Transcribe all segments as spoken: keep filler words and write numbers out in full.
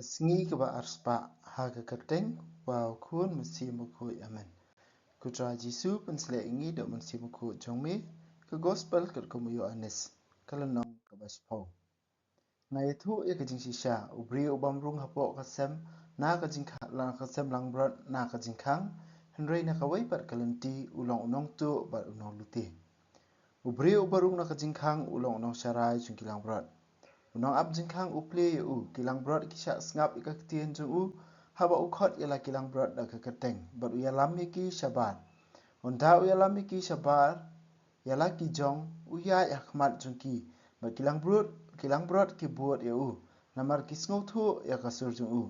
Ka sngi kaba arspah ha ka kyrteng U Kpa, U Khun, Mynsiem Bakhuid. Amen. Ko Trai Jisu, pynshlei ïa ngi da u Mynsiem Bakhuid jong me. Ka Gospel katkum u Ïoannis, ka lynnong kaba shiphew. Nga ïathuh ïa ka jingshisha, u briew u bym rung hapoh ka sem na ka jingkha-, na ka sem langbrot na ka jingkhang, hynrei na kawei pat ka lynti u long u nongtuh bad u nonglute. U briew uba rung na ka jingkhang u long u nongsharai jong ki langbrot. U nongap jingkhang u plie ïa u, ki langbrot ki shah sngap ïa ka ktien jong u, haba u khot ïa la ki langbrot da ka kyrteng, bad u ïalam ïa ki shabar. Ynda u ïalam ïa ki shabar, ïa la ki jong, u ïaid ha khmat jong ki, bad ki langbrot, ki langbrot ki bud ïa u, namar ki sngewthuh ïa ka sur jong u.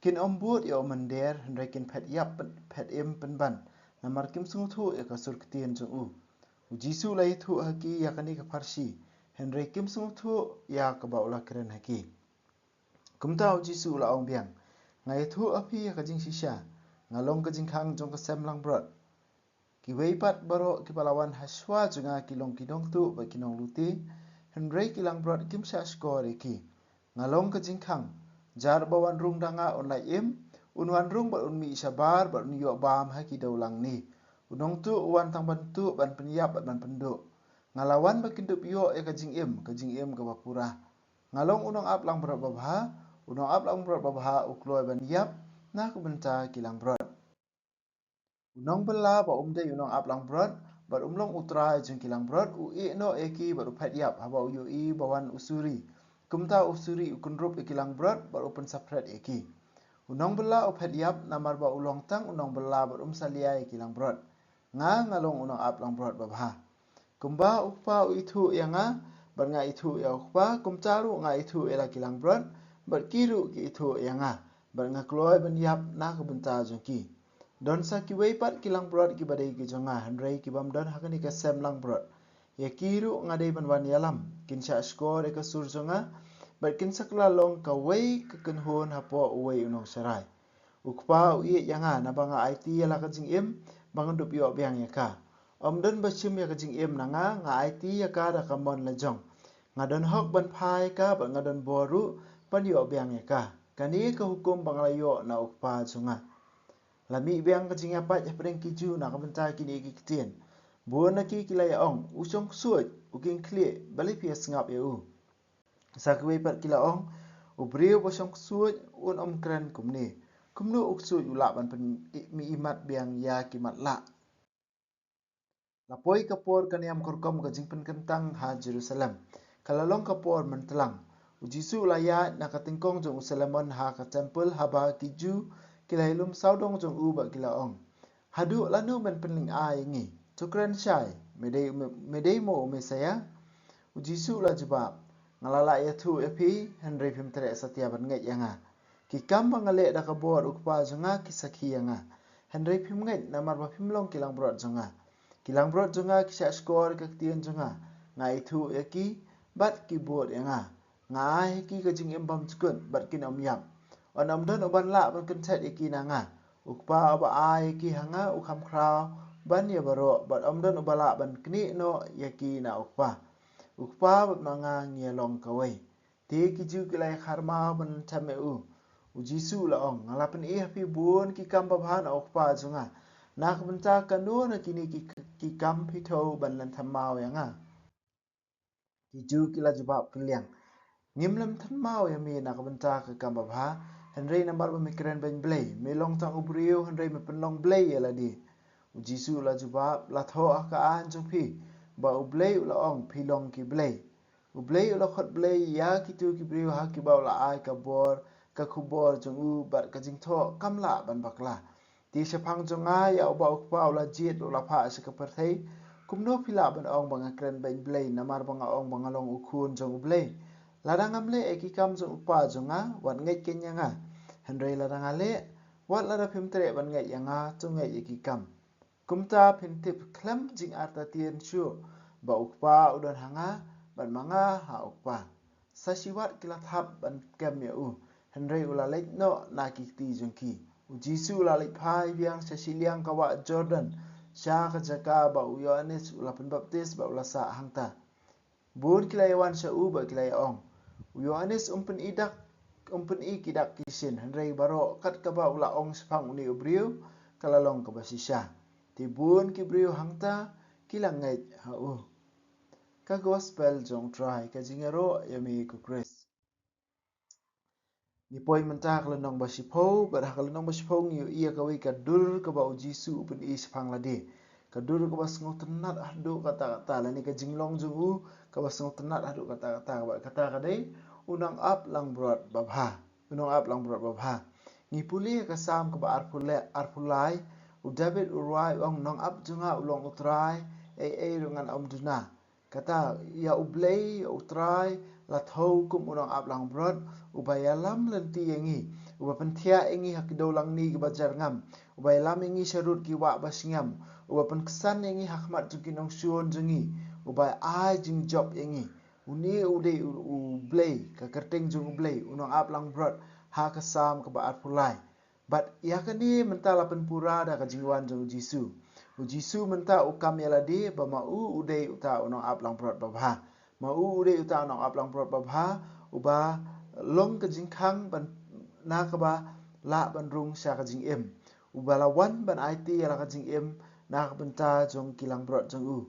Kin ym bud ïa u mynder, hynrei kin phet ïap pyn-, phet im pynban, namar kim sngewthuh ïa ka sur ktien jong u. U Jisu u la ïathuh ha ki ïa kane ka pharshi, hynrei kim sngewthuh ïa kaba u la kren ha ki. Kumta u Jisu u la ong biang, nga ïathuh ha phi ïa ka jingshisha, nga long ka jingkhang jong ka sem langbrot. Kiwei pat baroh kiba la wan ha shuwa jong nga ki long ki nongtuh bad ki nonglute, hynrei ki langbrot kim shah shkor ïa ki. Nga long ka jingkhang, jar ba wan rung da nga un lait im, un wan rung bad un mih shabar bad un ïoh bam ha ki dewlang ne. U nongtuh u wan tang ban tuh, ban pynïap bad ban pynduh. Nga la wan ba kin dup ïoh ïa ka jingim, ka jingim kaba pura. Nga long u nongap langbrot babha, u nongap langbrot babha u kloi ban ïap na ka bynta ki langbrot. U nongbylla ba um dei u nongap langbrot, bad um long u trai jong ki langbrot, u ïeh noh ïa ki bad u phet ïap, haba u ïohi ba wan u suri. Kumta u suri u kynrup ïa ki langbrot, bad u pynsaphred ïa ki. U nongbylla u phet ïap, namar ba u long tang u nongbylla bad um salia ïa ki langbrot. Nga, nga long u nongap langbrot babha. Kumba u Kpa u ithuh ïa nga, bad nga ithuh ïa u Kpa, kumta ruh nga ithuh ïa la ki langbrot, bad ki ruh ki ithuh ïa nga, bad nga kloi ban ïap na ka bynta jong ki. Don sa kiwei pat ki langbrot kiba dei ki jong nga, hynrei ki bym don ha kane ka sem langbrot. Ïa ki ruh nga dei ban wan ïalam, kin shah shkor ïa ka sur jong nga, bad kin sa kylla long kawei ka kynhun hapoh uwei u nongsharai. U Kpa u ïeit ïa nga, naba nga aiti ïa la ka jingim, ba ngan dup ïoh biang ïa ka. Ym don ba shim ïa ka jingim na nga, nga aiti ïa ka da ka mon la jong. Nga don hok ban phah ïa ka, bad nga don bor ruh ban ïoh biang ïa ka. Kane ka hukum ba nga la ïoh na u Kpa jong nga. La mih biang ka jingïapait hapdeng ki Jiw na ka bynta kine ki ktien. Bun na ki ki la ïa ong, u shongksuid, u kieng khlieh, balei phi ïa sngap ïa u? Sa kiwei pat ki la ong, u briew ba shongksuid un ym kren kumne. Kumno u ksuid u lah ban pyn-, i-, mi imat biang ïa ki matlah. La poi ka por ka niam ka rukom ka jingpynkyntang ha Jerusalem. Ka la long ka por myntlang. U Jisu u la ïaid na ka tyngkong jong u Solomon ha ka templ, haba ki Jiw ki la ïalum sawdong jong u bad ki la ong, haduh lano men pynlyngngoh ïa ngi? To kren shai, me dei, me, me dei mo u Messaïah? U Jisu u la jubab, nga la lah ïathuh ïa phi, hynrei phim treh satia ban ngeit ïa nga. Ki kam ba nga leh da ka bor u Kpa jong nga ki sakhi ïa nga, hynrei phim ngeit namar ba phim long ki langbrot jong nga. Ki langbrot jong nga ki shah shkor ïa ka ktien jong nga. Nga ithuh ïa ki, bad ki bud ïa nga. Nga ai ha ki ka jingim bymjukut, bad kin ym ïap. Yn ym don uban lah ban kynthet ïa ki na nga. U Kpa uba ai ïa ki ha nga u kham khraw ban ïa baroh, bad ym don uba lah ban knieh noh ïa ki na u Kpa. U Kpa bad ma nga ngi ïa long kawei. Te ki Jiw ki la ïa kharmaw ban lynthem ïa u. U Jisu u la ong, nga la pyni ha phi bun ki kam babha na u Kpa jong nga. Na ka bynta kano na kine ki, ki kam phi thew ban lynthem maw ïa nga? Ki Jiw ki la jubab kylliang, ngim lynthem maw ïa me na ka bynta ka kam babha, hynrei namar ba me kren beiñ Blei, me long tang u briew hynrei me pynlong Blei ïa lade. U Jisu u la jubab, la thoh ha ka aiñ jong phi, ba u Blei u la ong, phi long ki blei. U Blei u la khot blei ïa kito ki briew ha kiba u la ai ka bor, ka khubor jong u bad ka jingthoh kam lah ban bakla. Te shaphang jong nga ïa uba u Kpa u la jied u la phah sha ka pyrthei, kumno phi lah ban ong ba nga kren beiñ Blei namar ba nga ong ba nga long u Khun jong u Blei? Lada ngam leh ïa ki kam jong u Kpa jong nga, wat ngeit keiñ ïa nga. Hynrei lada nga leh, wat lada phim treh ban ngeit ïa nga, to ngeit ïa ki kam. Kumta phin tip khlem jingartatien shuh ba u Kpa u don ha nga, bad ma nga ha u Kpa. Sa shi wat ki la thap ban kem ïa u, hynrei u la leit noh na ki kti jong ki. U Jisu u la leit phai biang sha shiliang ka wah Jordan, sha ka jaka ba u Ïoannis u la pynbaptis bad u la sah hangta. Bun ki la ïa wan sha u bad ki la ïa ong, u Ïoannis um pyni dak um pyni ki dak ki shin, hynrei baroh kat kaba u la ong shaphang une u briew ka la long kaba shisha. Te bun ki briew hangta ki la ngeit ha u. Ka gospel jong u Trai. Ka jingïaroh ïa me ko Khrist. Ngi poi mynta ha ka lynnong ba shiphew, bad ha ka lynnong ba shiphew ngi ïohi ïa kawei ka dur kaba u Jisu u pyni shaphang lade. Ka dur kaba sngewtynnat haduh katta katta, lane ka jinglong jong u kaba sngewtynnat haduh katta katta, bad kata ka dei u nongap langbrot babha. U nongap langbrot babha. Ngi pule ha ka Salm kaba arphew lai, arphew lai, u David u rwai u ong, nongap jong nga u long u Trai, ei ei ruh ngan ym duna. Kata, ïa u Blei, ïa u Trai, la thew kum u nongap langbrot, uba ïalam lynti ïa ngi, uba pynthiah ïa ngi ha ki dewlangni kiba jarngam, uba ïalam ïa ngi sharud ki wah ba shngiam, uba pynksan ïa ngi ha khmat jong ki nongshun jong ngi, uba ai jingjop ïa ngi. Une u dei u, u Blei, ka kyrteng jong u Blei, u nongap langbrot, ha ka Salm kaba arphew lai. Bad ïa kane mynta la pynpura da ka jingwan jong u Jisu. U Jisu mynta u kam ïa lade ba ma u u dei uta u nongap langbrot babha. Ma u u dei uta u nongap langbrot babha, uba long ka jingkhang ban, na kaba lah ban rung sha ka jingim. Uba la wan ban aiti ïa la ka jingim na ka bynta jong ki langbrot jong u.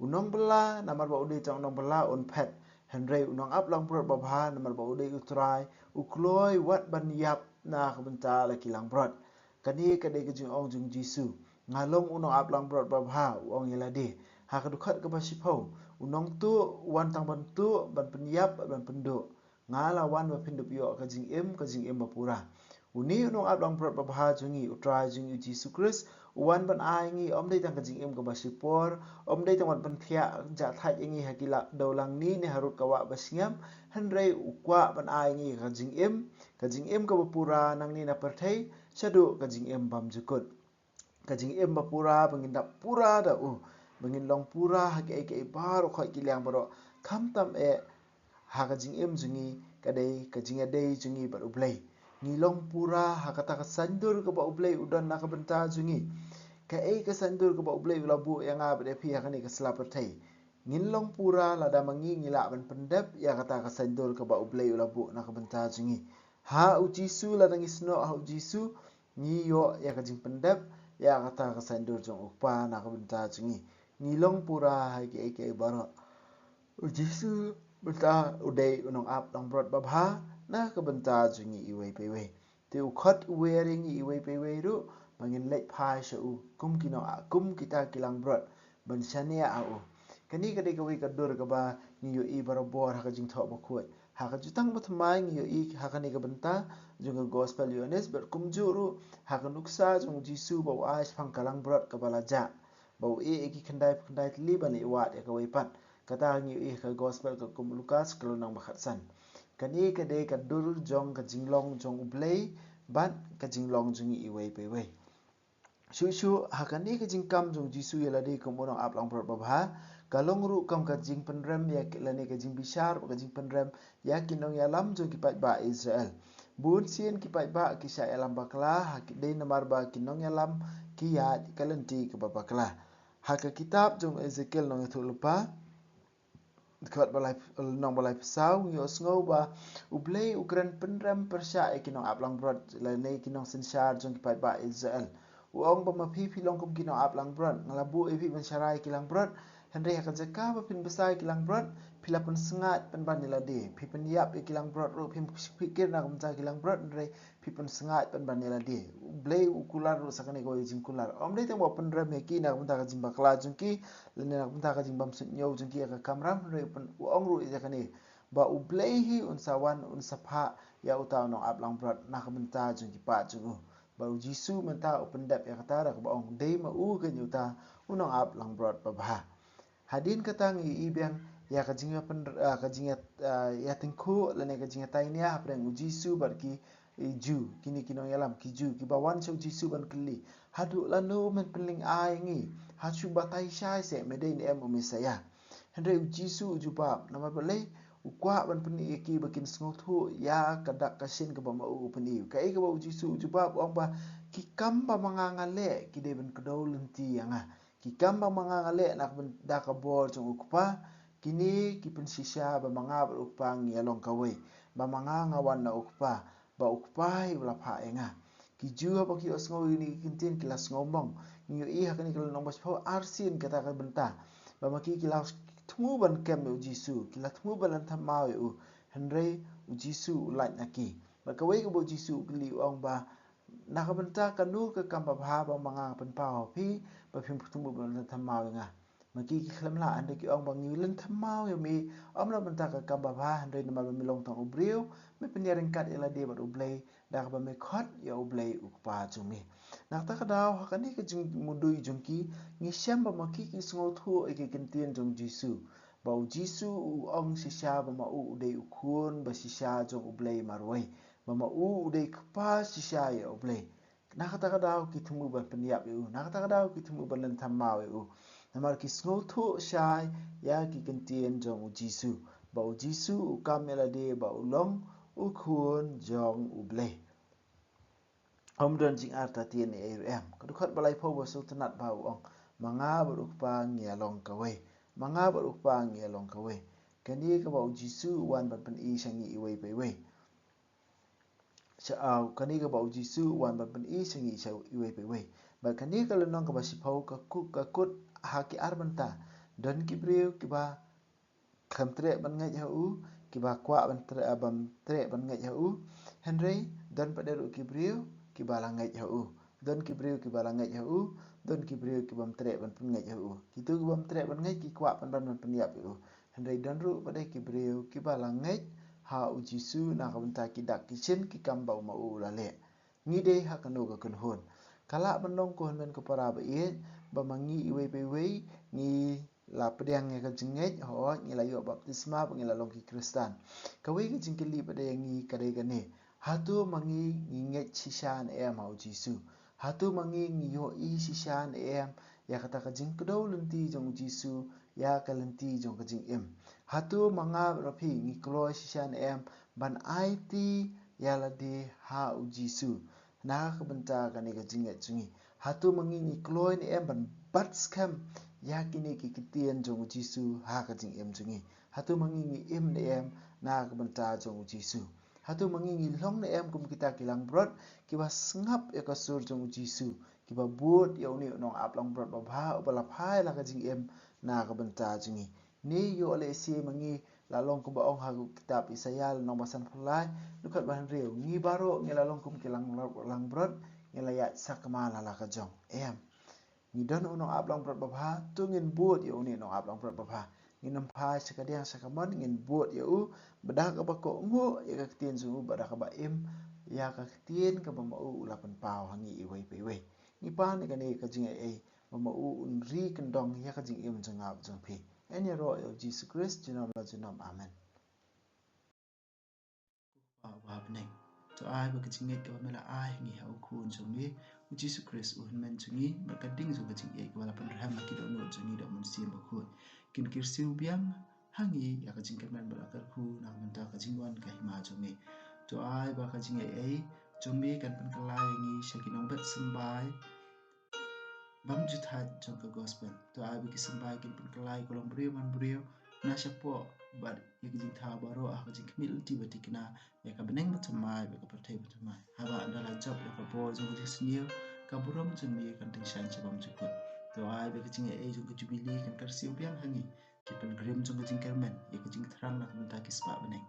U nongbylla, namar ba u dei tang u nongbylla un phet. Hynrei u nongap langbrot babha, namar ba u dei u Trai, u kloi wat ban ïap na ka bynta la ki langbrot. Kane ka dei ka jingong jong u Jisu. Nga long u nongap langbrot babha, u ong ïa lade. Ha ka dkhot kaba shiphew, u nongtuh u wan tang ban tuh, ban pynïap, ban pynduh. Nga la wan ba phin dup ïoh ka jingim, ka jingim ba pura. Une u nongap langbrot babha jong ngi, u Trai jong ngi u Jisu Khrist, u wan ban ai ngi, ym dei tang ka jingim kaba shipor, ym dei tang ban pynthiah jahthait ïa ngi ha ki la dewlangni ne harud ka wah ba shngiam, hynrei u kwah ban ai ngi ka jingim, ka jingim kaba pura nangne na pyrthei, shaduh ka jingim bymjukut. Ka jingim ba pura ba ngin dap pura da u, ba ngin long pura ha kiei kiei baroh, khoit ki liang baroh, khamtam eh ha ka jingim jong ngi, ka dei ka jingïadei jong ngi bad u Blei. Ngi long pura ha kata ka saiñdur kaba u Blei u don na ka bynta jong ngi. Kaei ka saiñdur kaba u Blei u la buh ïa nga bad ïa phi ha kane ka sla pyrthei. Ngin long pura lada ma ngi ngi lah ban pyndep ïa kata ka saiñdur kaba u Blei u la buh na ka bynta jong ngi. Ha u Jisu, lada ngi snoh ha u Jisu, ngi ïoh ïa ka jingpyndep ïa kata ka saiñdur jong u Kpa na ka bynta jong ngi. Ngi long pura ha kiei kiei baroh. U Jisu mynta u dei u nongap langbrot babha na ka bynta jong ngi iwei pa iwei. Te u khot u wer ïa ngi iwei pa iwei ruh ba ngin leit phai sha u kum ki nong, kum kita ki langbrot ban shaniah ha u. Kane ka dei kawei ka dur kaba ngi ïohi barabor ha ka Jingthoh Bakhuid. Ha ka Jutang Bathymmai ngi ïohi ha kane ka bynta jong ka Gospel Ïoannis, bad kumjuh ruh ha ka nuksa jong u Jisu ba u ai shaphang ka langbrot kaba la jah, ba u ïeh ïa ki khyndai phew khyndai tylli ban ïeh wad ïa kawei pat. Kata ngi ïohi ha ka Gospel katkum u Lukas ka lynnong ba khatsan. Kane ka dei ka dur jong ka jinglong jong u Blei bad ka jinglong jong ngi iwei pa iwei. Shuh shuh ha kane ka jingkam jong u Jisu ïa lade kum u nongap langbrot babha, ka long ruh kum ka jingpynrem ïa ki, lane ka jingbishar bad ka jingpynrem ïa ki nongïalam jong ki paidbah Israel. Bun sien ki paidbah ki shah ïalam bakla ha ki, dei namar ba ki nongïalam ki ïaid ka lynti kaba bakla. Ha ka kitab jong u Ezekiel nongïathuhlypa, dkhot ba lai, lynnong ba laiphew saw, ngi ïohsngew ba u Blei u kren pynrem pyrshah ïa ki nongap langbrot lane ki nongsynshar jong ki paidbah Israel. U ong ba ma phi phi long kum ki nongap langbrot, nga la buh ïa phi ban sharai ïa ki langbrot, hynrei ha ka jaka ba phin bsa ïa ki langbrot, phi la pynsngaid pynban ïa lade, phi pynïap ïa ki langbrot ruh, phim pyrkhat na ka bynta ki langbrot, hynrei phi pynsngaid pynban ïa lade. U Blei u kular ruh sa kane kawei ka jingkular. Ym dei tang ba u pynrem ïa ki na ka bynta ka jingbakla jong ki, lane na ka bynta ka jingbymsuidñiew jong ki ïa ka kamram, hynrei u pyn, u ong ruh ïa kane ba u Blei hi un sa wan, un sa phah ïa uta u nongap langbrot na ka bynta jong ki paid jong u. Bad u Jisu mynta u pyndep ïa kata da kaba ong dei ma u kein uta u nongap langbrot babha. Hadien kata ngi ïohi biang ïa ka jingïa pyn, ah, ka jingïa, ah, ïa tyngkhuh lane ka jingïa tainia hapdeng u Jisu bad ki, eh, Jiw, kine ki nongïalam ki Jiw kiba wan sha u Jisu ban kylli, haduh lano men pynlyngngai ïa ngi? Ha shu batai shai seh me dei ne em u Messaïah. Hynrei u Jisu u jubab, namar balei? U kwah ban pyni ïa ki ba kin sngewthuh ïa ka dak ka shin kaba ma u u pyni. Kaei kaba u Jisu u jubab, u ong ba ki kam ba ma nga nga leh ki dei ban kdew lynti ïa nga. Ki kam ba ma nga nga leh na ka byn, da ka bor jong u Kpa, kine ki pynshisha ba ma nga bad u Kpa ngi ïa long kawei. ba ma nga nga wan na u Kpa, ba u Kpa hi u la phah ïa nga. Ki Jiw haba ki ïohsngew ïa kine ki kyntien ki la sngewmong. Ngi ïohi ha kane ka lynnong ba shiphew arsien kata ka bynta ba ma ki ki la thmu ban kem ïa u Jisu, ki la thmu ban len thymmai ïa u. Hynrei u Jisu u lait na ki. Bad kawei kaba u Jisu u kylli u ong ba, na ka bynta kano ka kam babha ba ma nga nga pynpaw ha phi ba phim thmu ban len thymmai ïa nga? Ma ki ki khlem lah, hynrei ki ong ba ngi len thymmai ïa me, ym na bynta ka kam babha, hynrei namar ba me long tang u briew, me pynïaryngkat ïa lade bad U Blei da kaba me khot ïa U Blei u Kpa jong me. Na kata ka daw ha kane ka jingmudui jong ki, ngi shem ba ma ki ki sngewthuh ïa ki kyntien jong u Jisu, ba u Jisu u ong shisha ba ma u u dei u Khun ba shisha jong U Blei marwei, ba ma u u dei Kpa shisha ïa U Blei. Na kata ka daw ki thmu ban pynïap ïa u, na kata ka daw ki thmu ban len thymmai ïa u. Namar ki sngewthuh shai ïa ki kyntien jong u Jisu, ba u Jisu u kam ïa lade ba u long u Khun jong U Blei. Ym don jingartatien ei ruh em. Ka dkhot ba laiphew ba sngewtynnat ba u ong, ma nga bad u Kpa ngi ïa long kawei. Ma nga bad u Kpa ngi ïa long kawei. Kane kaba u Jisu u wan ban pyni sha ngi iwei pa iwei. Sha, ah, kane kaba u Jisu u wan ban pyni sha ngi sha iwei pa iwei. Bad kane ka lynnong kaba shiphew ka ku-, ka kut ha ki ar bynta. Don ki briew kiba khlem treh ban ngeit ha u, kiba kwah ban treh, ah, bym treh ban ngeit ha u. Hynrei don pat de ruh ki briew kiba la ngeit ha u. Don ki briew kiba la ngeit ha u, don ki briew ki bym treh ban pynngeit ha u. Kito ki bym treh ban ngeit ki kwah ban, ban, ban pynïap ïa u. Hynrei don ruh pat de ki briew kiba la ngeit ha u Jisu na ka bynta ki dak ki shin ki kam ba u ma u u la leh. Ngi dei ha kano ka kynhun? Ka lah ban long, ko hynmen ko para ba ïeit, ba ma ngi iwei pa iwei ngi la pdiang ïa ka jingngeit, hooid, ngi la ïoh baptisma bad ngi la long ki Khristan. Kawei ka jingkylli pat de ïa ngi ka dei kane. Hato ma ngi ngi ngeit shisha ne em ha u Jisu? Hato ma ngi ngi ïohi shisha ne em ïa kata ka jingkdew lynti jong u Jisu ïa ka lynti jong ka jingim? Hato ma nga bad phi ngi kloi shisha ne em ban aiti ïa lade ha u Jisu na ka bynta kane ka jingngeit jong ngi? Hato ma ngi ngi kloi ne em ban bat skhem ïa kine ki ktien jong u Jisu ha ka jingim jong ngi? Hato ma ngi ngi im ne em na ka bynta jong u Jisu? Hato ma ngi ngi long ne em kum kita ki langbrot kiba sngap ïa ka sur jong u Jisu, kiba bud ïa une u nongap langbrot babha uba la phai la ka jingim na ka bynta jong ngi? Ne ïoh lehse ma ngi la long kumba ong ha ka kitab Isaïah lynnong ba sanphew lai, dkhot ba hynriew, ngi baroh ngi la long kum ki lang-, langbrot, ngi la ïaid sakma la la ka jong. Em. Ngi don u nongap langbrot babha, to ngin bud ïa une u nongap langbrot babha. Ngin ym phai sha kadiang sha kamon, ngin bud ïa u, ba da kaba kohnguh ïa ka ktien jong u, ba da kaba im ïa ka ktien kaba ma u u la pynpaw ha ngi iwei pa iwei. Ngi pan ïa kane ka jingaiei ba ma u un ri kyndong ïa ka jingim jong nga bad jong phi. Yn ïaroh ïa u Jisu Khrist junom la junom. Amen. Ko Kpa uba ha bneng, to ai ba ka jingngeit kaba me la ai ha ngi ha u Khun jong me, u Jisu Khrist u hynmen jong ngi, bad ka ding jong ka jingïeit kaba la pynrhem ha ki dohnud jong ngi da u Mynsiem Bakhuid, kin kyrsiew biang ha ngi ïa ka jingkyrmen bad la kyrkhu na ka bynta ka jingwan ka hima jong me. To ai ba ka jingaiei jong me kan pynkylla ïa ngi sha ki nongbet symbai bym ju thait jong ka gospel. To ai ba ki symbai kin pynkylla ïa ka longbriew manbriew na shapoh bad ïa ka jingthaw baroh ha ka jingkhmih lynti ba thikna ïa ka bneng ba thymmai bad ka pyrthei ba thymmai. Haba ynda la jop ïa ka bor jong ka jingsniew, ka burom jong me kan tyngshaiñ sha bymjukut. To ai ba ka jingaiei jong ka jubili kan kyrsiew biang ha ngi, ki pilgrim jong ka jingkyrmen, ïa ka jingthrang na ka bynta ki spah bneng.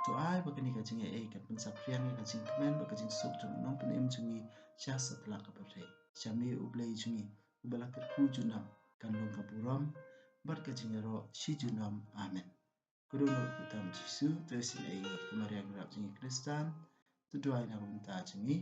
To ai ba kane ka jingaiei kan pynsaphriang ïa ka jingkmen bad ka jingsuk jong u Nongpynim jong ngi sha satlak ka pyrthei. Sha me u Blei jong ngi uba la kyrkhu junom, kan long ka burom bad ka jingïaroh shi junom. Amen. Ko dohnud ko tam Jisu, to isynei ïa ngi, ko Maria nongrep jong ngi Khristan, to duwai na ka bynta jong ngi.